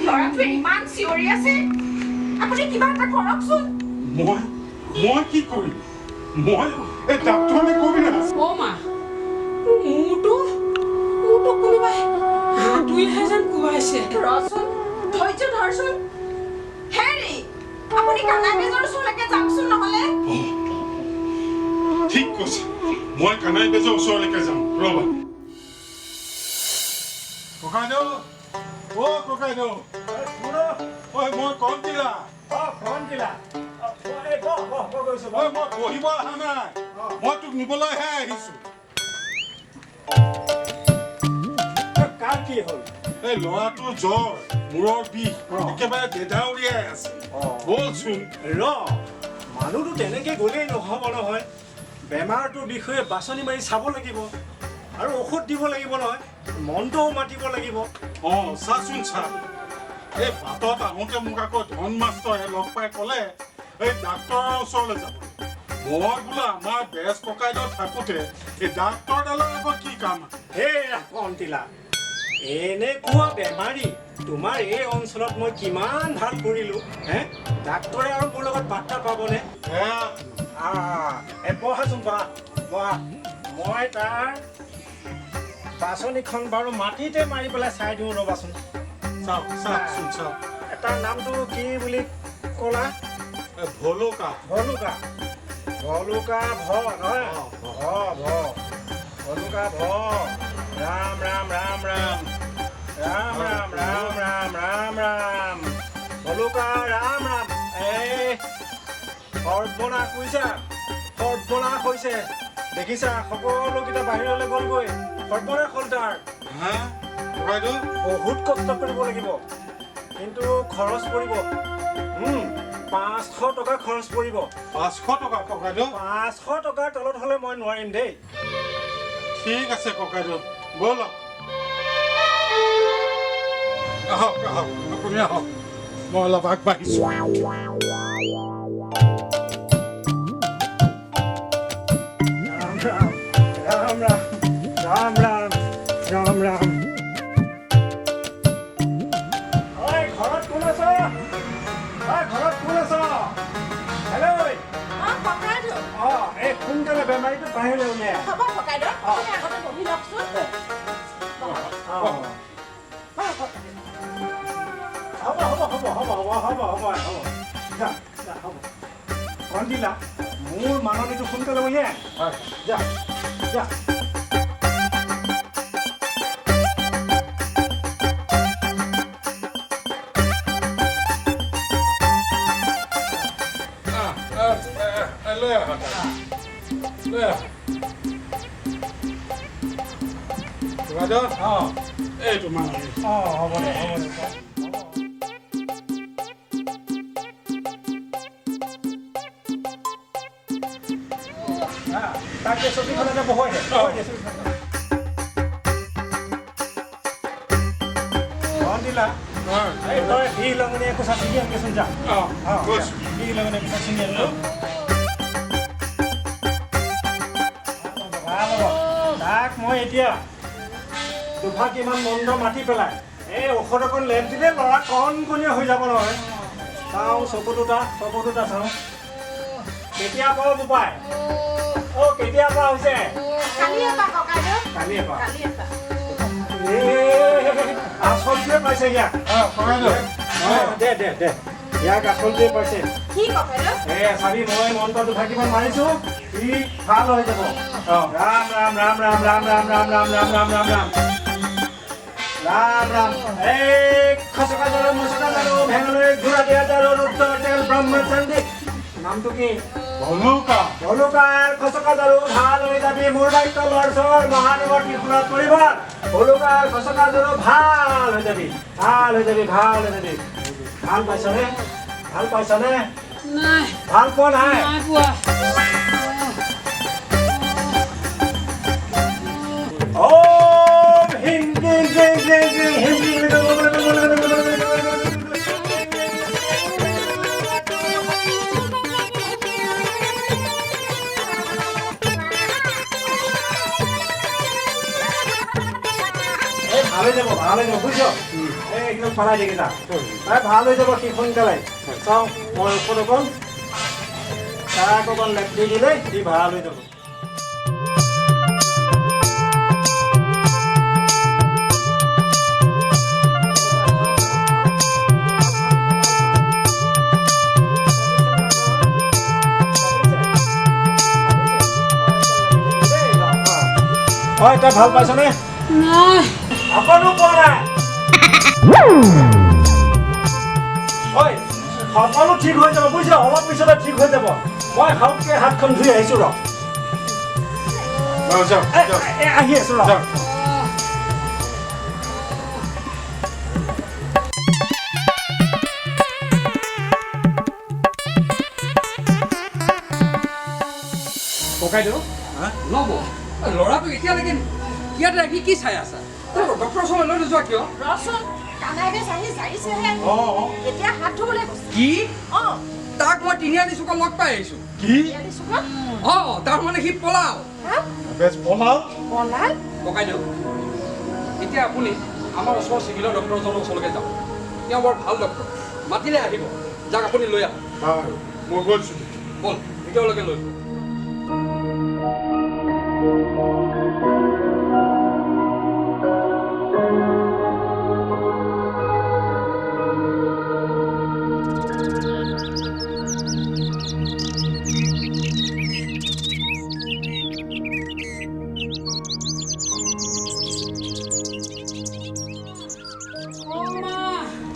ল'ৰাটোৱে ইমান চিঞৰি আছে, আপুনি কিবা এটা কৰকচোন। মই মই কি কৰিম? মই এই ডাক্তৰ নে কবিৰাজ? অ' মা, মোৰ মূৰটো মূৰটো কোনোবাই হাতুৰীহে যেন কোবাইছে। ৰচোন, ধৈৰ্য ধৰচোন। হেৰি, আপুনি কানাই বেজৰ ওচৰলৈকে যাওকচোন নহ'লে। ঠিক কৈছে, মই কানাই বেজৰ ওচৰলৈকে যাম, ৰ'বা। ককাইদেউ, অ' ককাইদেউ, ঐ মই কণটিলা। ঐ মই বহিব অহা নাই, মই তোক নিবলৈহে আহিছো। কাৰ কি হ'ল? এই ল'ৰাটোৰ জ্বৰ, মূৰৰ বিষ, একেবাৰে দেদাউৰিয়াই আছে। ব'লচোন। ৰ, মানুহটো তেনেকে গ'লেই নহ'ব নহয়। বেমাৰটোৰ বিষয়ে বাছনি মাৰি চাব লাগিব আৰু ঔষধ দিব লাগিব নহয়, মনটোও মাতিব লাগিব। অঁ, চাচোন চা, এই বাটত আহোঁতে মোক আকৌ ধন মাষ্টৰে লগ পাই ক'লে এই ডাক্তৰৰ ওচৰলৈ যাব। মই বোলো আমাৰ বেজ ককাইদেউ থাকোঁতে এই ডাক্তৰডালৰ আকৌ কি কাম? হেৰা কণটিলা, এনেকুৱা বেমাৰী তোমাৰ এই অঞ্চলত মই কিমান ভাল কৰিলোঁ হে, ডাক্তৰে আৰু মোৰ লগত বাৰ্তা পাবনে? এই বহাচোন, বহা বহা। মই তাৰ বাচনিখন বাৰু মাটিতে মাৰি পেলাই চাই দিওঁ, ৰ'বাচোন। চাওক চাওকচোন, চাওক। তাৰ নামটো কি বুলি ক'লা? ভলুকা। ভলুকা, ভলুকা ভ নহয়, ভ ভ, ভলুকা ভ। ৰাম ৰাম ৰাম ৰাম ৰাম ৰাম ৰাম ৰাম ৰাম ৰাম, ভলুকা ৰাম ৰাম। এই সৰ্বনাশ বুজিছা, সৰ্বনাশ হৈছে। দেখিছা, সকলোকেইটা বাহিৰলৈ গ'লগৈ, সৰ্বনাশ হ'ল তাৰ। হা ককাইদেউ, বহুত কষ্ট কৰিব লাগিব, কিন্তু খৰচ পৰিব। 500 টকা খৰচ পৰিব। 500 টকা ককাইদেউ? 500 টকাৰ তলত হ'লে মই নোৱাৰিম দেই। ঠিক আছে ককাইদেউ, ব'লক। আহক আহক, আপুনি আহক, মই অলপ আগবাঢ়িছোঁ। ৰাম ৰাম ৰাম ৰাম ৰাম ৰাম ৰাম ৰাম। ঐ ঘৰত কোন আছ? ঐ ঘৰত কোন আছ? হেল্ল'। অঁ ককাইদেউ। অঁ, এই সোনকালে বেমাৰীটো বাহিৰলৈ উলিয়াই। হ'ব ককাইদেউ, আপুনি আগতে বহি লওকচোন। অঁ, হ'ব হ'ব হ'ব হ'ব হ'ব হ'ব হ'ব হ'ব, যা যা, হ'ব। কণটিলা, মোৰ মাননিটো সোনকালে উলিয়াই। যা যা। লৈ আহা, লৈ আহা ককাইদেউ। অঁ, এইটো মাননি। অঁ, হ'ব দে, হ'ব দে। তাকে চকীখনতে বহুৱাই দে, বহুৱাই দে চকীখনতে। কণটিলা, এই তই বিহলঙনি একোচা ছিঙি আনগেচোন, যা। অঁ, গৈছোঁ। বিহলঙনি একোচা ছিঙি আনগৈ। ভাল হ'ব। তাক মই এতিয়া দুফাকিমান মন্দ মাতি পেলাই এই ঔষধ অকণ লেপ দিলে ল'ৰা কণকণীয়া হৈ যাব নহয়। চাওঁ চকু দুটা, চকু দুটা চাওঁ। কেতিয়া পৰা বোপাই? অ' কেতিয়াৰ পৰা হৈছে? কালিৰে পৰা ককাইদেউ। কালিৰে পৰা। কালিৰে পৰা। এই আচলটোৱে পাইছে ইয়াক। অঁ ককাইদেউ। দে দে দে, ইয়াক আচলটোৱে পাইছে। কি ককাইদেউ? এ চাবি, মই মন্ত্ৰ দুফাকিমান মাৰিছো, ই ভাল হৈ যাব। ৰাম ৰাম ৰাম ৰাম ৰাম ৰাম ৰাম ৰাম ৰাম ৰাম ৰাম ৰাম ৰাম ৰাম। এই খচকা ঝাৰু, মচকা ঝাৰু, ভেঙলৈ ঘূৰা দিয়া ঝাৰু, ৰুদ্ৰ তেল, ব্ৰহ্মচণ্ডী। নামটো কি? ভলুকা। ভলুকাৰ খচকা ঝাৰু, ভাল হৈ যাবি। মোৰ বাক্য লৰচৰ মহাদেৱৰ ত্ৰিশূলত পৰিব। ভলুকাৰ খচকা ঝাৰু, ভাল হৈ যাবি, ভাল হৈ যাবি, ভাল হৈ যাবি। ভাল পাইছনে? ভাল পাইছনে? নাই। ভাল পোৱা নাই? নাই পোৱা। ওম হিং ক্লিং ক্লিং ক্লিং ক্লিং হিং ক্লিং। এই ভাল হৈ যাব, ভাল হৈ যাব, বুজিছ? এই একদম পেলাই থাকি যা। তাই ভাল হৈ যাব সি সোনকালে। চাওঁ মই ঔষধ অকণ তাক অকণ লেপ দি দিলে সি ভাল হৈ যাব। হয়, তই ভাল পাইছনে? নাই, অকণো পোৱা নাই। হয়, সকলো ঠিক হৈ যাব বুজিছ, অলপ পিছতে ঠিক হৈ যাব। মই হাতকে হাতখন ধুই আহিছো ৰ। আহি আছো ৰ। ককাইদেউ ল'ব ল'ৰাটোক এতিয়ালৈকে ইয়াত ৰাখি কি চাই আছা? ডক্টৰৰ ওচৰলৈ লৈ নোযোৱা কিয়? ৰচোন, কানাই বেজ আহি যাইছেহে, এতিয়া হাত ধুবলৈ গৈছে। কি? তাক মই তিনিআলি চুকত লগ পাই আহিছো। কি? অঁ, তাৰ মানে সি পলাল। পলাল? ককাইদেউ, এতিয়া আপুনি আমাৰ ওচৰৰ চিভিলৰ ডক্টৰজনৰ ওচৰলৈকে যাওক, তেওঁ বৰ ভাল ডক্টৰ, মাতিলে আহিব। যাক আপুনি লৈ আহক। মই গৈছোঁ, ব'ল ভিতৰলৈকে লৈ যাওক।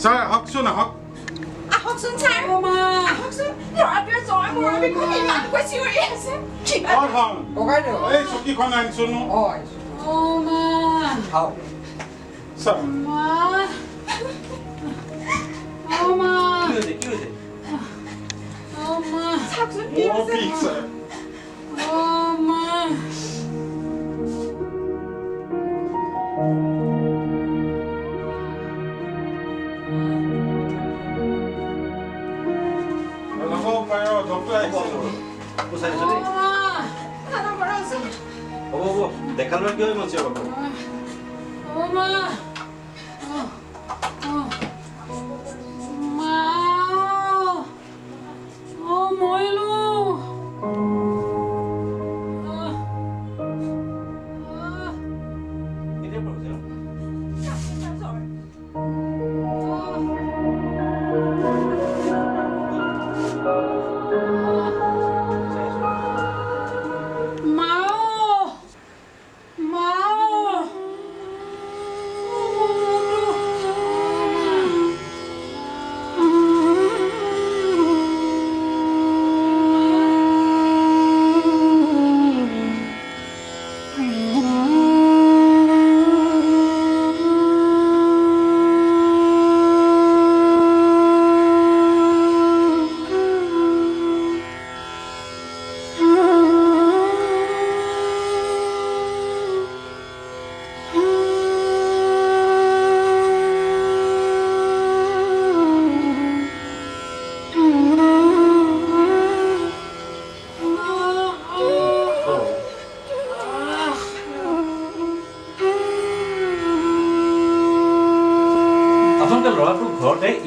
ছাৰ আহকচোন, আহক। আহকচোন ছাৰ, আহকচোন। ল'ৰাটোৱে জ্বৰ মূৰৰ বিষত ইমানকৈ চিঞৰি আছে। ককাইদেউ, এই চকীখন আনিছো।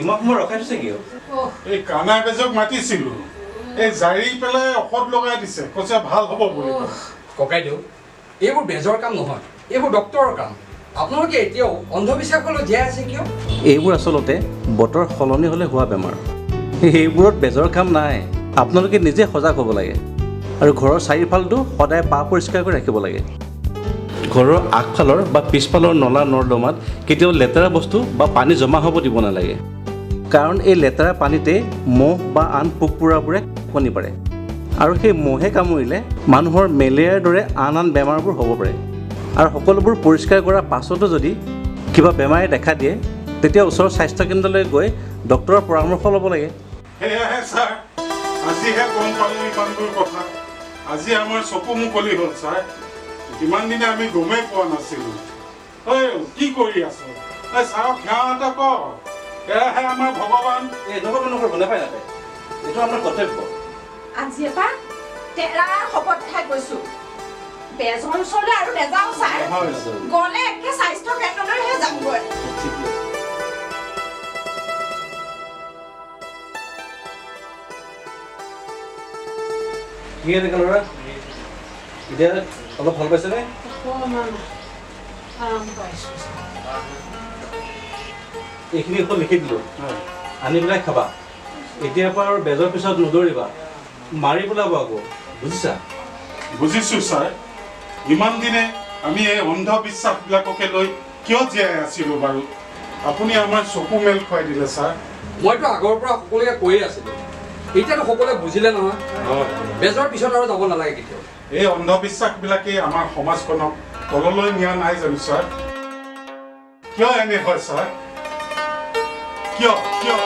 ইমান সময় ৰখাই থৈছে কিয়? এই কানাই বেজক মাতিছিলো, এই জাৰি পেলাই ঔষধ লগাই দিছে, কৈছে ভাল হ'ব বুলি। ককাইদেউ, এইবোৰ বেজৰ কাম নহয়, এইবোৰ ডক্তৰৰ কাম। আপোনালোকে এতিয়াও অন্ধবিশ্বাসলৈ জীয়াই আছে কিয়? এইবোৰ আচলতে বতৰ সলনি হ'লে হোৱা বেমাৰ, সেইবোৰত বেজৰ কাম নাই। আপোনালোকে নিজে সজাগ হ'ব লাগে আৰু ঘৰৰ চাৰিওফালটো সদায় পা পৰিষ্কাৰ কৰি ৰাখিব লাগে। ঘৰৰ আগফালৰ বা পিছফালৰ নলা নৰ্দমাত কেতিয়াও লেতেৰা বস্তু বা পানী জমা হ'ব দিব নালাগে, কাৰণ এই লেতেৰা পানীতে মহ বা আন পোক পৰুৱাবোৰে কণী পাৰে আৰু সেই মহে কামুৰিলে মানুহৰ মেলেৰিয়াৰ দৰে আন আন বেমাৰবোৰ হ'ব পাৰে। আৰু সকলোবোৰ পৰিষ্কাৰ কৰাৰ পাছতো যদি কিবা বেমাৰে দেখা দিয়ে, তেতিয়া ওচৰৰ স্বাস্থ্যকেন্দ্ৰলৈ গৈ ডক্তৰৰ পৰামৰ্শ ল'ব লাগে। সেয়াহে ছাৰ, আজিহে গম পালোঁ ইমানবোৰ কথা। আজি আমাৰ চকু মুকলি হ'ল ছাৰ, ইমান দিনে আমি গমেই পোৱা নাছিলোঁ। ঐ কি কৰি আছ? এই ছাৰক সেৱা এটা কৰ, এয়াহে আমাৰ ভগৱান। এই নকৰিব নকৰিব, নাপায় নাপায়, এইটো আমাৰ কৰ্তব্য। আজি এটা তেৰা শপত খাই কৈছো, বেজৰ ওচৰলৈ আৰু নেযাওঁ ছাৰ, গ'লে একে স্বাস্থ্য কেন্দ্ৰলৈহে যামগৈ। ঠিক আছে। কি এনেকুৱা ল'ৰা, এতিয়া অলপ ভাল পাইছেনে? অকণমান আৰাম পাইছোঁ। এইখিনি ঔষধ লিখি দিলোঁ, আনি পেলাই খাবা। এতিয়াৰ পৰা আৰু বেজৰ পিছত নদৌৰিবা, মাৰি পেলাব আকৌ, বুজিছা? বুজিছোঁ ছাৰ। ইমান দিনে আমি এই অন্ধবিশ্বাসবিলাককে লৈ কিয় জীয়াই আছিলোঁ বাৰু? আপুনি আমাৰ চকু মেল খুৱাই দিলে ছাৰ। মইতো আগৰ পৰা সকলোকে কৈয়ে আছিলোঁ, এতিয়াতো সকলোৱে বুজিলে নহয়। বেজৰ পিছত আৰু যাব নালাগে কেতিয়াও। এই অন্ধবিশ্বাসবিলাকেই আমাৰ সমাজখনক তললৈ নিয়া নাই জানো ছাৰ? কিয় এনে হয় ছাৰ? কিয় কিয়?